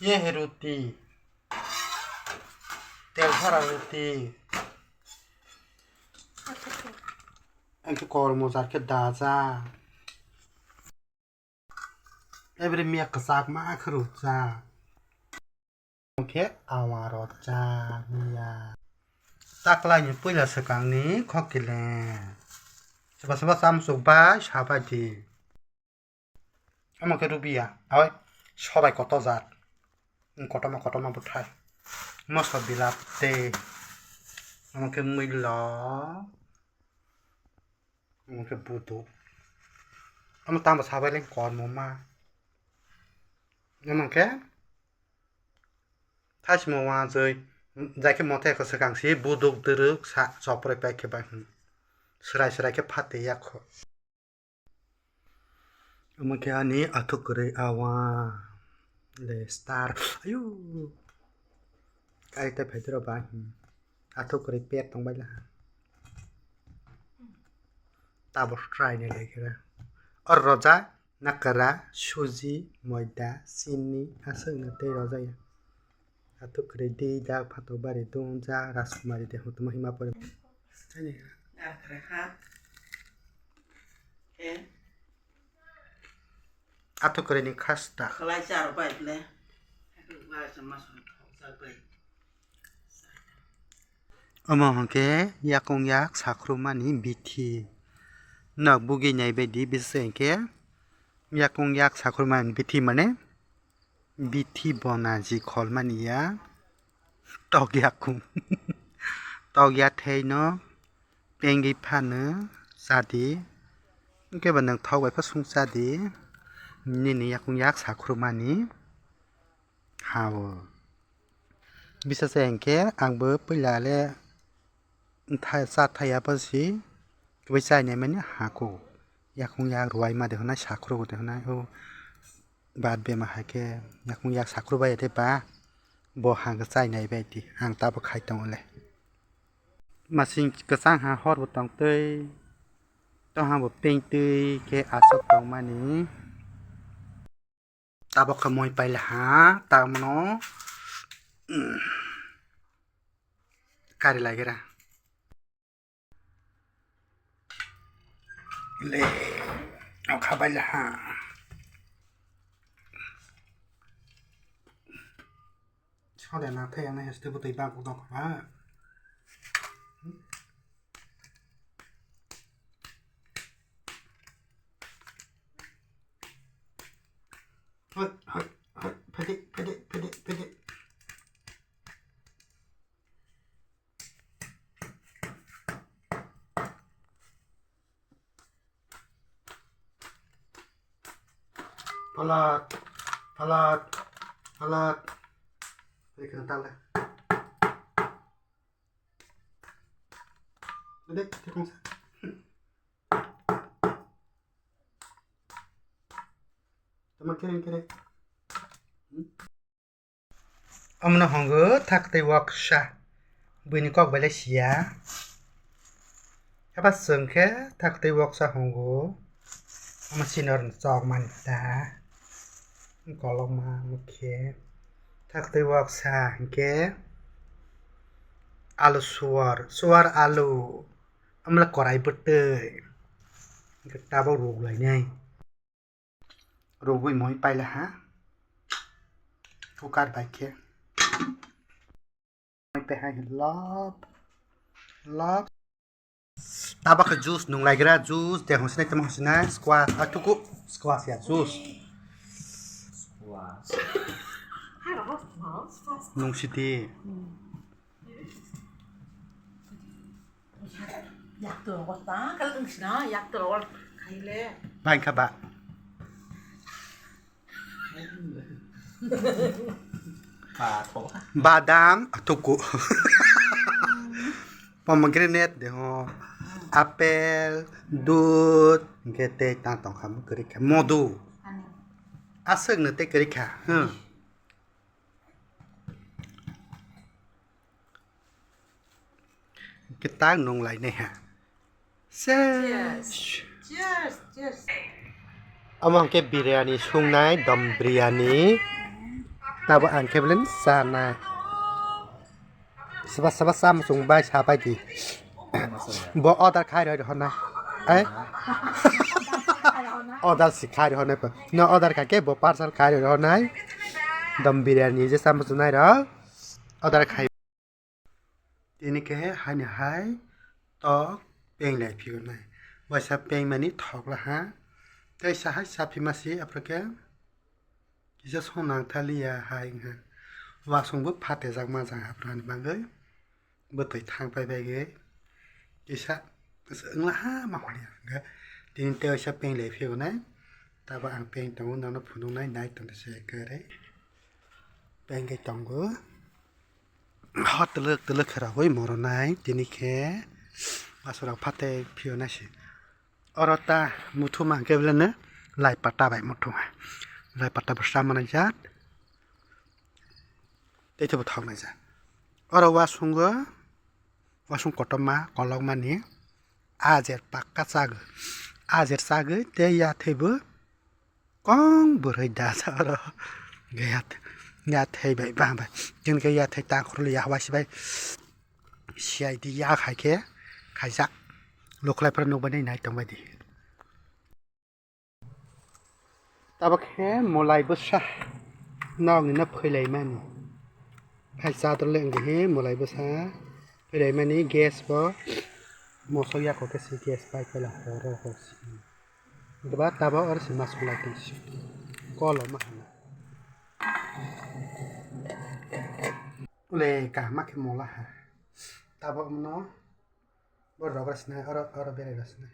ये है रोटी तेल भरा रोटी anche kormozar ke daza every miak kasak ma khrucha oke awaro cha nia takla ni puila sakang ni khokile seba samsung ba shabati আমাকে রুবিয়া হয় সবাই কত জাত কত বুঠাই মসব বিলাতে আমাকে মিল আমাকে বুতো আমার তাম সাবাই লেন কর্ম মা আমাকে थास मवा जै जायके मथे को सकांसी बुदुक दरुक सा सपरे पाके बा सराय के फाते याख আমাকে আনি আতো করে আওয়া le star ayu কাইতে ভেতর বা আতো করে পেট তং বাইলা তাবো ট্রাই নে লেগেরা আর রজা নাকরা সুজি ময়দা চিনি আসং তে রজায়া আতো করে দি দা ফাতো বাড়ি দং যা রাজকুমারী দেহ তোমা হিমা পরে জানি আরে হ্যাঁ এ ato করে নি খাস্তা খলাই চার পাইলে বা সমাস সাকলাই আমহকে ইয়াকং ইয়াক সাখরুমানি বিথি না বুগি নাই বেদি বিসেকে ইয়াকং ইয়াক সাখরুমানি বিথি মানে বিথি বনাজি খলমানিয়া তগয়া থেইনো পেঙ্গি ফানো সাদি কে বানং থাওবাই ফাসুং সাদি नि याकुं याक साखरुमानि हावो बिसासे एंके आंबो पैलाले थाय साथाया पसि बैसायने माने हाको याकुं याक रुवाय मा देहना साखरु देहना ओ बाद बे माहाके याकुं याक साखरु बाय थे बा बो हांग सायनाय बायदि आं ताबो खायतंले मासिं गसां हा हर बतंग तै तो हा बो पें तै के आसक तंग मानि ताबो खमोय पाइल हा तामनो कारे लागेरा ले औ खाबाइल हा छले ना थैया ना हेस्ते बुतै बागु दं खा Pede. Palat. Pede kena tal lah. Pede, tekong sa. Teman keren. Amna hongo takte waksha bini kok bale sia apa sengke takte waksha hongo ama sinor jog manta kolong ma oke takte waksha ke alu suar alu amla korai bete kita ba rug lai nhai rugui moi pai la ha fukat bai keไปให้ลอบtabak juice nung lagra juice de hosna tam hosna squash atuku squash ya juice squash nung city อยากตัวว่าตาก็ต้องสินะอยากตัวว่าใครแลบ้านครับบะbadam atuku pomegranate de ho apel dut gete tang tong kham kerika modu aseng ne te kerika kita nong lai ne ha cheers amang ke biryani sungnai dam biryani ตาบ่อ่านเคเบลนซานาสวัสดีซ้ำส่งบายชาไปดีบ่ออเดอร์ขายได้ฮอนนะเอ้ยออเดอร์สิขายได้ฮอนนะปะเนาะออเดอร์ขายแกบ่ปาร์ซลขายได้ฮอนนะดมบิริยานีจะซ้ำสุนัยดอออเดอร์ขายทีนี้แกให้เนี่ยให้ตอกเป่งไหลผิวหน่อยว่าจะเป่งมันนี่ถอกละฮะแต่สาให้สับพิมาสีอัปเกมกิจส่งนางทะเลหายฮะว่าส่งบุพพัดแต่จากมาจากอัปรานบางเอ้ยบ่ติดทางไปเอ้ยกิจอึงละฮะมาคนเนี่ยก็ทีนี้เตอจะเป่งไหลผิวนะแต่ว่าอังเป่งตรงนั้นผู้ตรงนั้นได้ตรงที่เกิดได้เป่งไกตรงก็ฮอตตะเลิกขราห้อยมรณายทีนี้แค่ว่าสุราพัดแต่ผิวนะสิอรตามุทุมาเก็บแล้วนะลายปัตตาใบมุทุมาลายปัตตาbersamaนะitu betul aja orang wasung kotoma kalau mana ajar pakat saga dia ya tiba kong berida sara ya tiba bang bang jangan kayak tiba tak kuliah wasibay siapa dia kayak lokal pernah bani naik tambah di tapi kan mulai besar nong ini pelai mana hai sa to leng he mulai besar pelai mana gas bo mau soya kok si gas pai kala horo ho si debat taba or si masuk lagi kalau mana le ka mak mola ha taba mno berrasna or bere rasna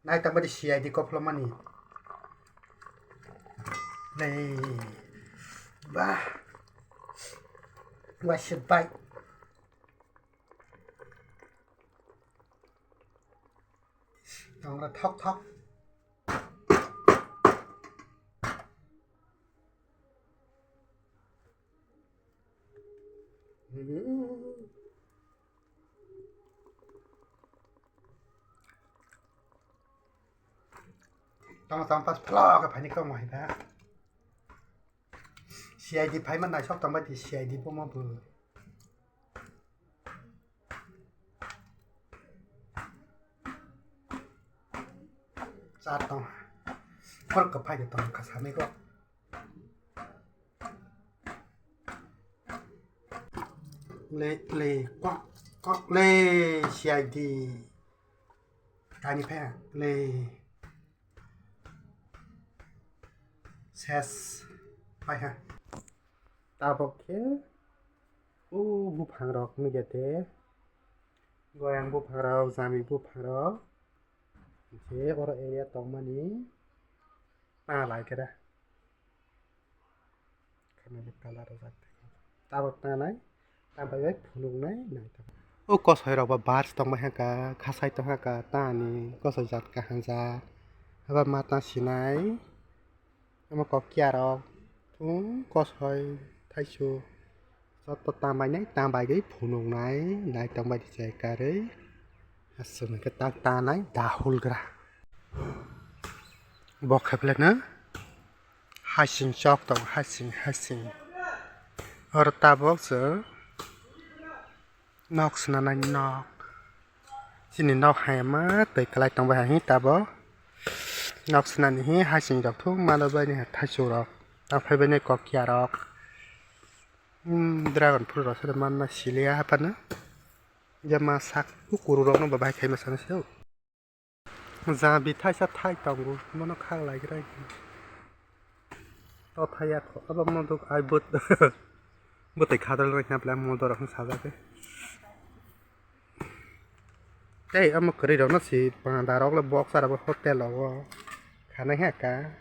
naik tambah di siai di koplo mani le bah wash bite tong la thokต้องซ้อมพัสพลอกับภายในก็หมายนะCID ไพ่มันได้ชอบต้องไปที่ CID พวกมันเบื่อจัดต้องพอกับไพ่จะต้องขัดสามไม่ก็เล่ก็เล่ CID การนี้แพ้เล่เซสไปฮะตาบอกแค่บุพังรอกไม่เยอะเต้กยังบุพังเราสามีบุพังเราเจ้าเราเอเรียตรงมานี้น่าหลายกันนะขณะนี้กาลาเราจัดตาบอกตาไหนตาไปเว็บผลุงไหนก็ใส่เราบาสต้องมาหากาข้าใส่ต้องหากาตานี่ก็ใส่จัดกาหันซาแล้วมาตาสีไหนมาก็เกี่ยเราก็ใช้ไทยชูสัตตามใบนี้ตามใบนี้ผู้นงไหนไหนตามใบที่ใจกันเลยส่วนก็ตาไหนดาหุลกระบอกให้เลยนะให้สิ่งชอบต้องให้สิ่งอรตาบอกเสือนอกสนานนอกสิ่งนี้นอกให้มาแต่กลายต้องไปหาหิตาบอกนอกสนานนี้ให้สิ่งดอกทุ่งมาแล้วไปเนี่ยไทยชูหรอกเอาไปไปเนี่ยก็เกี่ยหรอกDragon Fruit rasa teman masih lihat apa na? Jama sak ukuru rong nong babai kayak masana sih. Zambi Thai sa Thai tanggu, mana kang lagi lagi. Tau Thai aku, apa mau tuh I but ikadal lagi nabla mau tuh orang sahaja ke. Ama kerja dong nasi pengantarok le box ada hotel loh, karena ya kan.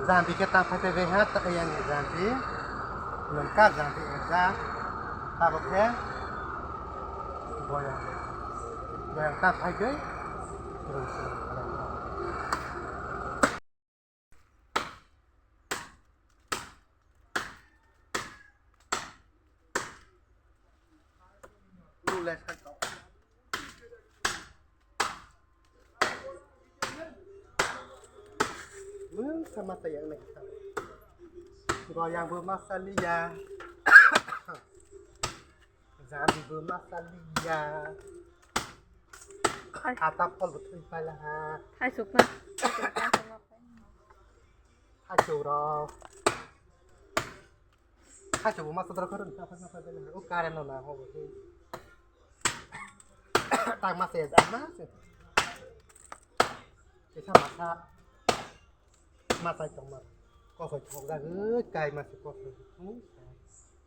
Zambi kita pakai vehat yang Zambi lengkap Zambi exam apa ke goyang tak pakai terus แลใช้ต่อมึงสมาตยังไงครับก็ยังbermasalia Zami bermasalia kata pol betul pala ha ไข่สุกนะสุกนะสำหรับไป hajuro hajuro masuk terus apa pala o karen na ho tang masih ada sih bisa masa cuma có phải chọn ra cài mà sẽ có phải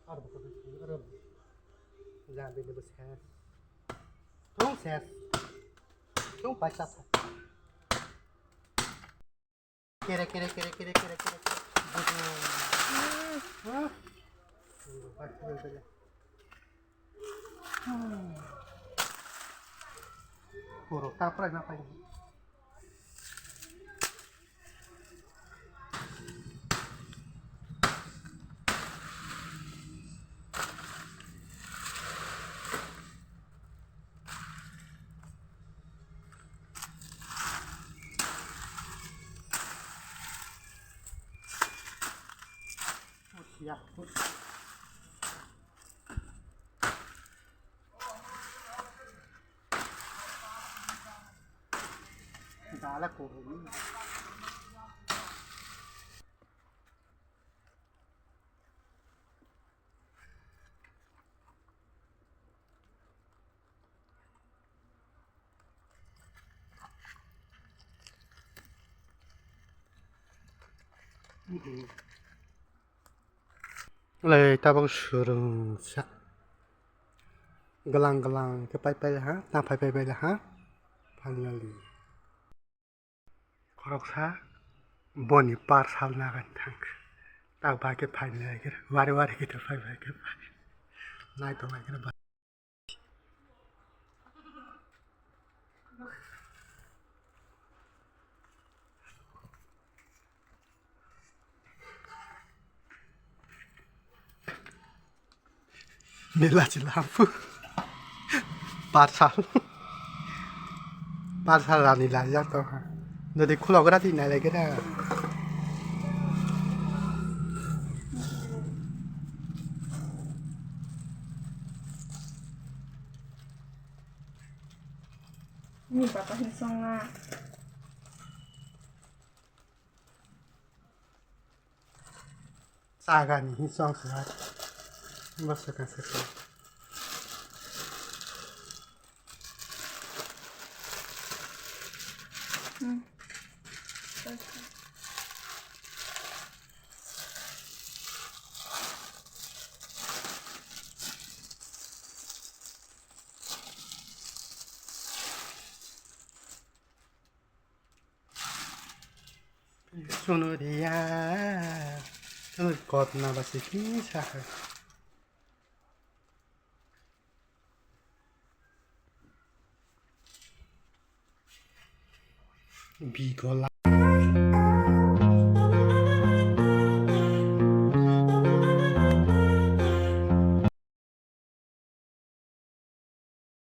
ở đâu có phải ở đâu ra bên đây xe không xe không phải sắp kere Puro taprak na pa Ya, Dala ko. Lei tabang surung sak gelang-gelang ke pai-pai ha ta pai-pai lah ha panali korok sa boni par sal na kan thang ta ba ke phai le ke ware ke ta phai ke phai nai to mai ke ba Mela ci lampu Parsal ni lah ya to ha Jadi kuloก็ได้ที่ไหนเลยก็ได้มีปลาปลาหินซองอ่ะซากันที่ซองสวัสดิ์บ่สักกันสักSono dia kot na basiki sa Bigola